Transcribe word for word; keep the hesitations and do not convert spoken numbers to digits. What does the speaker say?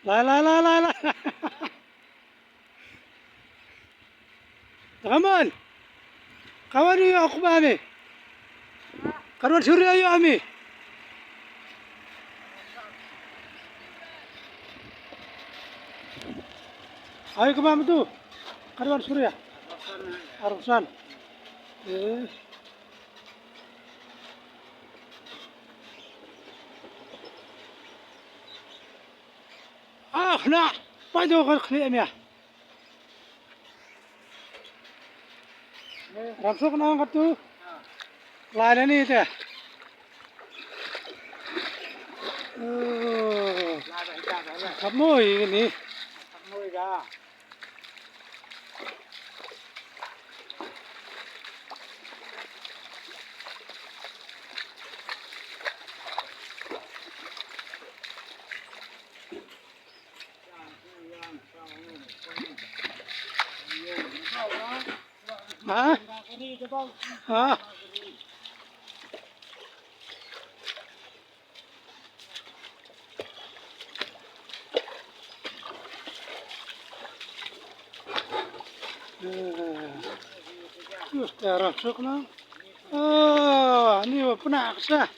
Lai, lai, lai, lai, lai. Come on. Come on, you, come on, me. Come on, Surya, you, me. Ayo, come on, tu. Come on, Surya. Arfan. Eh. Ah, na, pa do kan khlieh mia. Ram suk na katu. Lai na ni te. Oh. Kap mui ni. Ha? Ha? Eh, uh, tara suk na. Oh, ni wa puna ksa.